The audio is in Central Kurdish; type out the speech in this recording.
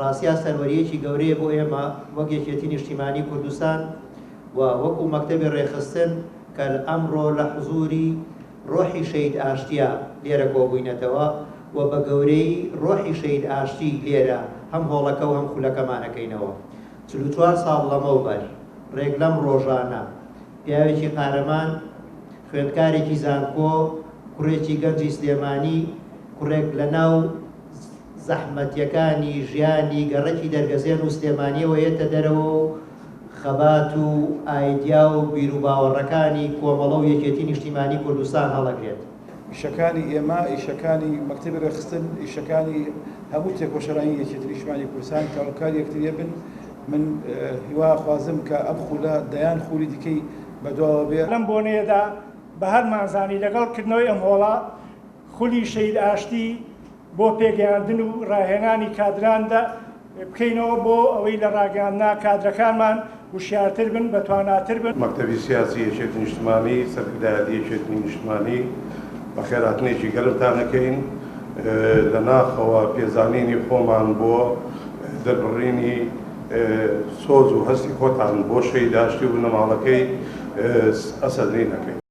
ڕاستیا سەروەرییەکی گەورەیە بۆ ئێمە وەک یەکێتی نیشتیمانی کوردستان و وەکو مەکتەبی ڕێکخستن کە ئەمڕۆ لە حزوری ڕۆحی شەهید ئاشتیا لێرە کۆبووینەتەوە و بە گەورەیی ڕۆحی شەهید ئاشتی لێرە هەم هۆڵەکە و هەم خولەکەمان ئەکەینەوە. 44 ساڵ لەمەوبەر ڕێک لەم ڕۆژانە پیاوێکی قارەمان، خوێندکارێکی زانکۆ، کوڕێکی گەنجی سلێمانی، کوڕێک لە ناو زەحمەتیەکانی ژیانی گەڕەکی دەرگەزێن و سلێمانیەوە یەتە دەرەوە و خەبات و ئایدیا و بیروباوەڕەکانی کۆمەڵە و یەکێتی نیشتیمانی کوردستان هەڵەگرێت. ئیشەکانی ئێمە، ئیشەکانی مەکتەبی ڕێکخستن، ئیشەکانی هەموو تێکۆشەرانی یەکێتی نیشتمانی کوردستان تەواوکاری یەکتریە بن. من هیوا ئەخوازم کە ئەم خولە دەیان خولی دیکەی بەدواوە بێ. لەم بۆنەیەدا بە هەرمانزانی لەگەڵ کردنەوەی ئەم هۆڵە، خولی شەهید ئاشتی بۆ پێگەیاندن و ڕاهێنانی کادران دە بکەینەوە بۆ ئەوەی لە ڕاگەیاندنا کادرەکانمان وشیارتر بن، بەتواناتر بن. مەکتەبی سیاسی یەکێتی نیشتمانی، سەرکردایەتی یەکێتی نیشتمانی بەخێرهاتنێکی گەرمتان ئەکەین، لە ناخەوە پێزانینی خۆمان بۆ دەربڕینی سۆز و هەستی خۆتان بۆ شەهید ئاشتی و بنەماڵەکەی ئەسەدرین ئەکەین.